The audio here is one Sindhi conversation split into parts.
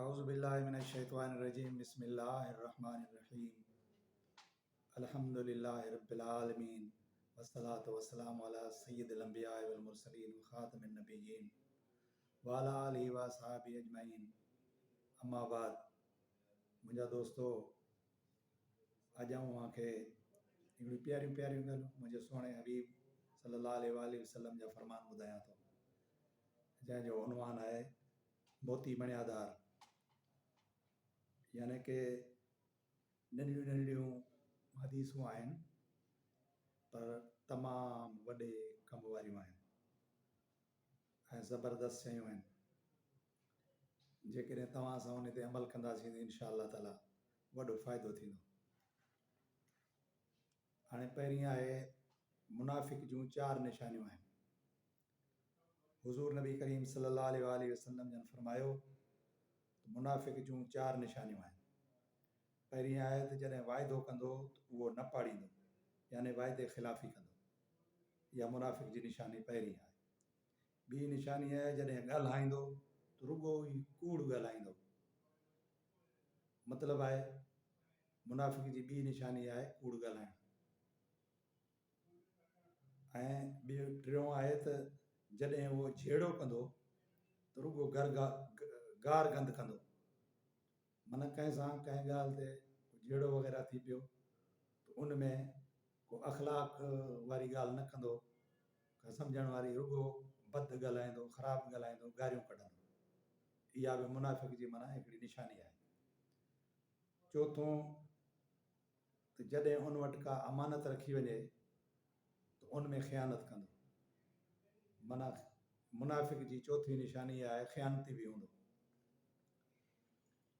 اعوذ بالله من الشيطان الرجيم بسم الله الرحمن الرحيم الحمد لله رب العالمين والصلاة والسلام على سيد الانبياء والمرسلين وخاتم النبيين وعلى آله واصحابه اجمعين اما بعد منهنجا دوستو اڄ آئون اوهان کي هڪڙيون پياريون پياريون ڳالهيون منهنجي سهڻي حبيب صلي الله عليه واٰله وسلم جا فرمان ٻڌايان ٿو جنهن جو عنوان آهي موتي مڻيادار يعني ڪي ننڍڙيون ننڍڙيون حديثون آهن پر تمام وڏي ڪم واريون آهن ۽ زبردست شيون آهن جيڪڏهن توهان سان ان تي عمل ڪنداسين ته انشاء الله تعالي وڏو فائدو ٿيندو. هاڻي پهرين آهي منافق جون چار نشانيون آهن. حضور نبي ڪريم صلي الله عليه واٰله وسلم جن فرمايو ته منافق جون چار نشانيون آهن. پهرين آهي ته جڏهن واعدو ڪندو ته اهو نه پاڙيندو يعني واعدي خلافي ڪندو. اها منافق جي نشاني پهرين آهي. ٻي نشاني آهي جڏهن ڳالهائيندو ته رڳو ئي ڪوڙ ڳالهائيندو. مطلب آهي منافق جي ٻي نشاني آهي ڪوڙ ڳالهائڻ ۽ ٻيو ٽيون آهي ته جڏهن اهو جهيڙو ڪندو ته رڳو گار گند ڪندو معنيٰ ڪنهن سان ڪنهن ڳالهه تي جهيڙو وغيره ٿي پيو ته ان ۾ ڪو اخلاق واري ڳالهه نه ڪندو ڪا سمجهڻ واري رڳو بد ڳالهائيندو خراب ڳالهائيندو گاريون ڪڍندو اها به منافق جي معنيٰ هڪڙي نشاني آهي. چوٿون ته جڏهن ان وٽ ڪا امانت رکي وڃي ته ان ۾ خيانت ڪندو. معنيٰ منافق جي چوٿين نشاني اها آهي خيانتي به هوندو.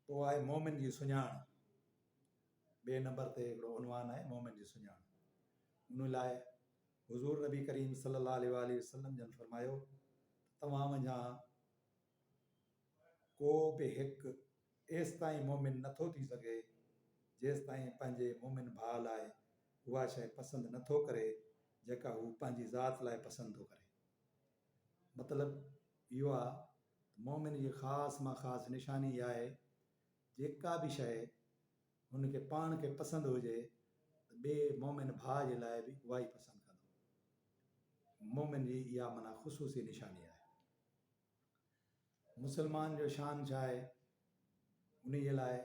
پوء آهي مومن جي سڃاڻ. ٻئي نمبر تي هڪڙو عنوان آهي مومن جي سڃاڻ. ان لاء حضور نبي ڪريم صلي الله عليه واٰله وسلم جن فرمايو ته توهان منجهان ڪو به هڪ ايستائين مؤمن نه ٿو ٿي سگهي، جيستائين پنهنجي مؤمن ڀاء لاء اها شيء پسند نه ٿو ڪري، جيڪا هو پنهنجي ذات لاء پسند ٿو ڪري. مطلب اهو آهي ته مؤمن جي خاص مان خاص نشاني اها آهي، جيڪا به شيء هن کي پاڻ کي پسند هجي ته ٻئي مؤمن ڀاء جي لاء به اها ئي پسند ڪندو. مؤمن جي اها معنيٰ خصوصي نشاني آهي. مسلمان جو شان ڇا آهي انهي لاء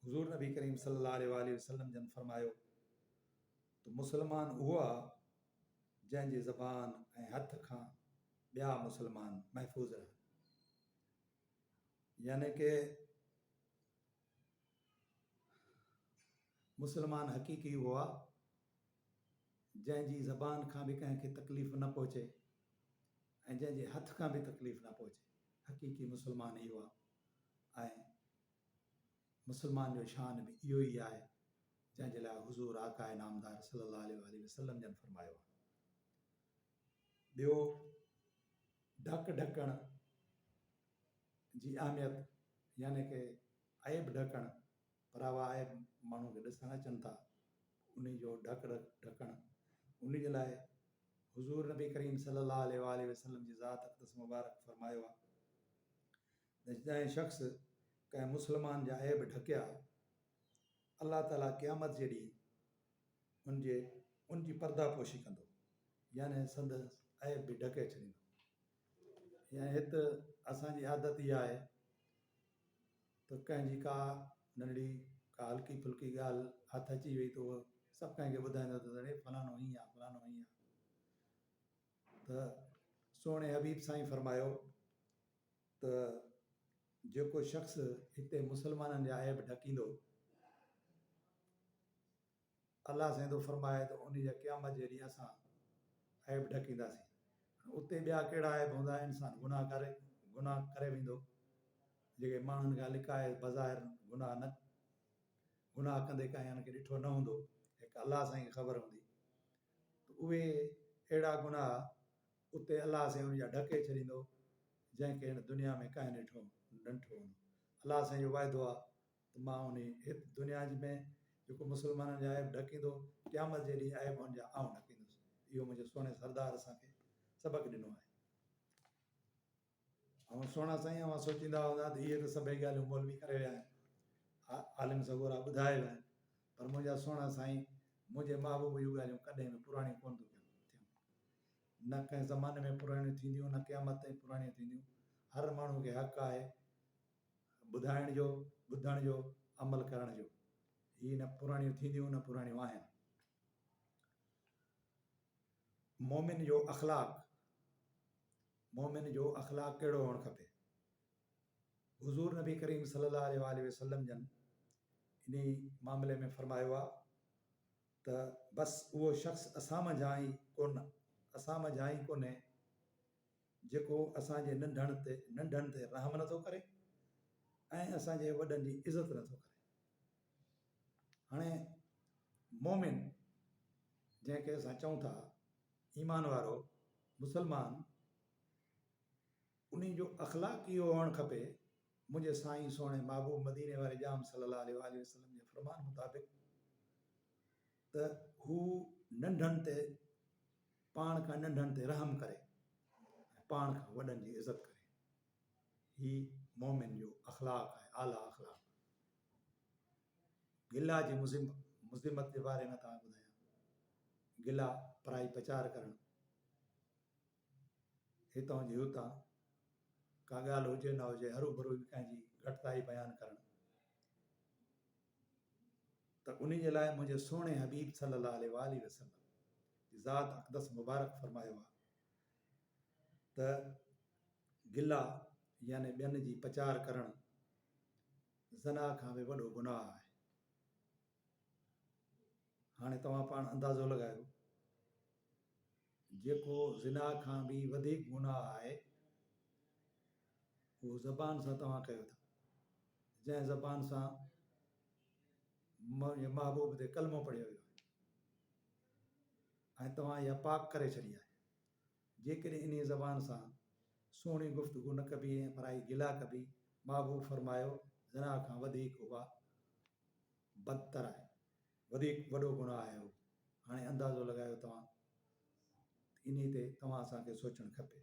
حضور نبي ڪريم صلي الله عليه واٰله وسلم جن فرمايو ته مسلمان اهو آ جنهن جي زبان ۽ هٿ کان ٻيا مسلمان محفوظ رهن يعني ڪه مسلمان حقيقي اهو آ جنهن جي زبان کان به ڪنهن کي تڪليف نه پهچي ۽ جنهن جي هٿ کان به تڪليف نه پهچي. حقيقي مسلمان اهو آهي ۽ مسلمان جو شان به اهو ئي آهي جنهن جي لاء حضور آقاء نامدار صلي الله عليه واٰله وسلم جن فرمايو آهي. ٻيو ڍڪ ڍڪڻ جي اهميت يعني ڪه عيب ڍڪڻ پراوا عيب ماڻهو کي ڏسڻ اچن ٿا انهي جو ڍڪ ڍڪڻ انهي جي لاء حضور نبي ڪريم صلي الله عليه واٰله وسلم جي ذات اقدس مبارڪ فرمايو آهي ته جنهن شخص ڪنهن مسلمان جا عيب ڍڪيا الله تعالي قيامت جي ڏينهن ان جي ان جي پرده پوشي ڪندو يعني سندس عيب به ڍڪي ڇڏيندو يعني هت اسان جي عادت اها آهي ته ڪنهن جي ڪا ننڍڙي ڪا هلڪي ڦلڪي ڳالهه هٿ اچي وئي ته اهو سڀ ڪنهن کي ٻڌائيندو ته اڙي فلاڻو ائين آ فلاڻو ائين آ ته سهڻي حبيب سائين فرمايو ته جيڪو شخص هتي مسلمانن جا عيب ڍڪيندو الله سائين ٿو فرمائي ته انهي جا قيامت جي ڏينهن اسان عيب ڍڪينداسين. اتي ٻيا ڪهڙا عيب هوندا انسان گناهه ڪري گناهه ڪري ويندو جيڪي ماڻهن کان لڪائي بظاهر گناهه نه گناهه ڪندي ڪنهن ان کي ڏٺو نه هوندو هڪ الله سائين کي خبر هوندي ته اهي اهڙا گناهه اتي الله سائين ان جا ڍڪي ڇڏيندو جنهن کي هن دنيا ۾ ڪنهن ڏٺو نه ڏٺو هوندو الله سائين جو وعدو آهي ته مان انهي هت دنيا جي ۾ جيڪو مسلمانن جا عيب ڍڪيندو، قيامت جي ڏينهن عيب ان جا آئون ڍڪيندس. اهو منهنجي سهڻي سردار اسان کي سبق ڏنو آهي. اوهان سهڻا سائين اوهان سوچيندا هوندا ته اهي ته سڀئي ڳالهيون مولوي ڪري ويا آهن، عالم سڳورا ٻڌائي ويا آهن، پر منهنجا سهڻا سائين منهنجي محبوب جون ڳالهيون ڪڏهن به پراڻيون ڪونه ٿيون ٿين. نه ڪنهن زماني ۾ پراڻيون ٿينديون نه قيامت تائين پراڻيون ٿينديون. هر ماڻهو کي حق آهي ٻڌائڻ جو، ٻڌڻ جو، عمل ڪرڻ جو. هي نه پراڻيون ٿينديون نه پراڻيون آهن. مومن جو اخلاق، مومن جو اخلاق ڪهڙو هئڻ کپي؟ حضور نبي ڪريم صلي الله عليه واٰله وسلم جن انهي معاملي ۾ فرمايو آهي ته بس اهو شخص اسان منجهان ئي ڪونه اسان منجهان ئي ڪونهي جيڪو اسان جي ننڍڻ تي ننڍن تي رحم نٿو ڪري ۽ اسان جي وڏن جي عزت نٿو ڪري. هاڻي مومن جنهن کي اسان چئون ٿا ايمان وارو مسلمان انهي جو اخلاق اهو هئڻ کپي منهنجي سائين سهڻي محبوب مديني واري ڄام صلي الله عليه واٰله وسلم جي فرمان مطابق ته هو ننڍن تي پاڻ کان ننڍن تي رحم ڪري ۽ پاڻ کان وڏن جي عزت ڪري. هي مومن جو اخلاق آهي، اعليٰ اخلاق. گلا جي مذمت جي باري ۾ توهان کي ٻڌايان. گلا پرائي پچار ڪرڻ، هتان جي هتان ڪا ڳالهه هجي نه هجي هروڀرو به ڪنهن جي گهٽتائي بيان ڪرڻ ته انهي جي لاء منهنجي سهڻي حبيب صلي الله عليه واٰله وسلم جي ذات اقدس مبارڪ فرمايو آهي ته گلا يعني ٻين جي پچار ڪرڻ زنا کان به وڏو گناهه آهي. هاڻي توهان پاڻ اندازو لڳايو جيڪو زنا کان به وڌيڪ گناهه آهي اهو زبان سان توهان ڪيو ٿا جنهن زبان سان محبوب تي ڪلمو پڙهيو ويو آهي ۽ توهان اها پاڪ ڪري ڇڏي آهي جيڪڏهن انهيء زبان سان سهڻي گفتگو نه ڪبي ۽ پرائي گلا ڪبي، محبوب فرمايو، زنا کان وڌيڪ اها بدتر آهي، وڌيڪ وڏو گناهه آهي اهو. هاڻي اندازو لڳايو توهان ته انهيء تي توهان اسان کي سوچڻ کپي.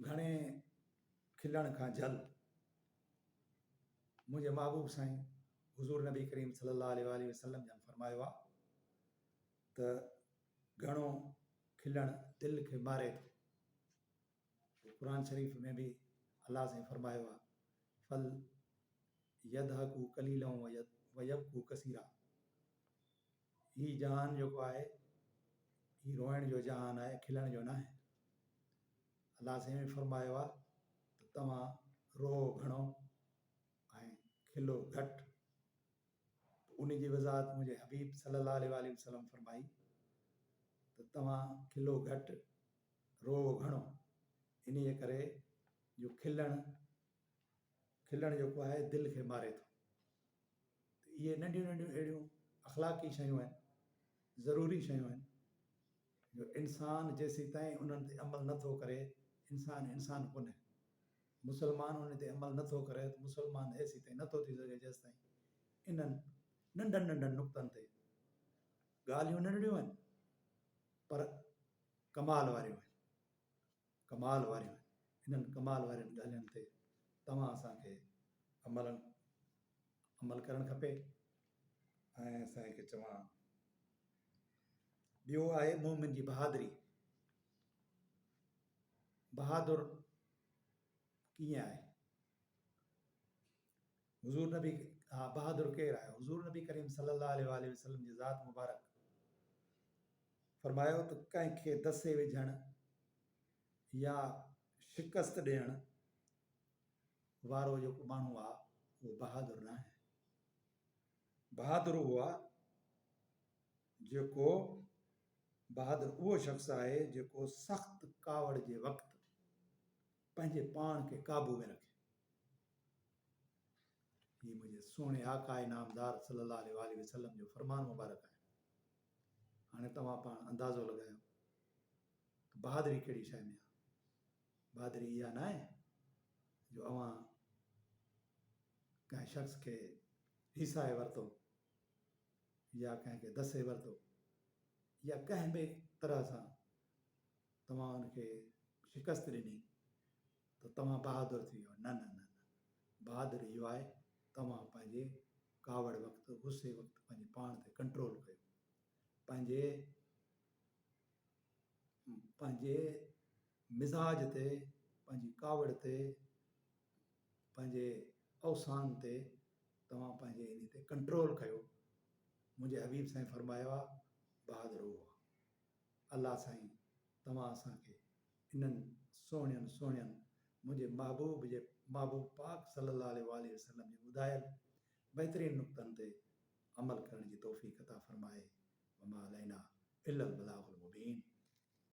گهڻي کلڻ کان جهل. منهنجي محبوب سائين حضور نبي ڪريم صلي الله عليه واٰله وسلم جن فرمايو آهي ته گهڻو کلڻ دل کي ماري ٿو. قرآن شريف ۾ به الله سائين فرمايو آهي فل يضحڪو قليلا ويبڪو ڪثيرا هي جهان جيڪو آهي هي روئڻ جو جهان آهي کلڻ جو ناهي. الله سائين به فرمايو آهي ته توهان روئو گهڻو ۽ کلو گهٽ. ان جي وضاحت منهنجي حبيب صلي الله عليه واٰله وسلم فرمائي ته توهان کلو گهٽ روئو گهڻو انهيء ڪري جو کلڻ کلڻ جيڪو آهي دل کي ماري ٿو ته اهي ننڍيون ننڍيون اهڙيون اخلاقي شيون آهن ضروري شيون آهن جو انسان جيسيتائين انهن تي عمل نه ٿو ڪري انسان انسان ڪونهي. مسلمان انهن تي عمل نه ٿو ڪري ته مسلمان ايسيتائين نه ٿو ٿي سگهي جيستائين انهن ننڍن ننڍن نقطن تي ڳالهيون ننڍڙيون آهن پر ڪمال واريون آهن ڪمال واريون آهن انهن ڪمال وارين ڳالهين تي توهان اسان کي عمل عمل ڪرڻ کپي ۽ سائين کي چوان ٻيو آهي مومن جي بهادري بهادر ڪيئن آهي؟ حضور نبي ها بهادر ڪير آهي؟ حضور نبي ڪريم صلي الله عليه واٰله وسلم جي ذات مبارڪ فرمايو ته ڪنهن کي دسي وجهڻ يا شڪست ڏيڻ وارو جيڪو ماڻهو آهي اهو بهادر ناهي. بهادر اهو آهي جيڪو بهادر اهو شخص آهي جيڪو سخت ڪاوڙ جي وقت پنهنجي پاڻ کي قابو ۾ رکي. هي منهنجي سهڻي آقا نامدار صلي الله عليه واٰله وسلم جو فرمان مبارڪ آهي. هاڻي توهان پاڻ اندازو لڳايو ته بهادري ڪهڙي شيء ۾ آهي. بهادري اها ناهي جو اوهان ڪنهن شخص کي هيسائي ورتو يا ڪنهن کي دسي ورتو يا ڪنهن به طرح سان توهان ان کي شڪست ڏني ته توهان بهادر ٿي ويو. نه نه نه نه بهادر اهو آهي توهان پنهنجي ڪاوڙ وقت غصي وقت پنهنجي پاڻ تي ڪنٽرول ڪيو. پنهنجي پنهنجي مزاج تي پنهنجي ڪاوڙ تي پنهنجي اوسان تي توهان پنهنجي انهي تي ڪنٽرول ڪيو. منهنجي حبيب سائين فرمايو آ بهادر اهو آ. الله سائين توهان اسان کي انهن سهڻين سهڻين منهنجي محبوب جي محبوب پاڪ صلي الله عليه واٰله وسلم جي ٻڌايل بهترين نقطن تي عمل ڪرڻ جي توفيق عطا فرمائي وما علينا الا البلاغ المبين.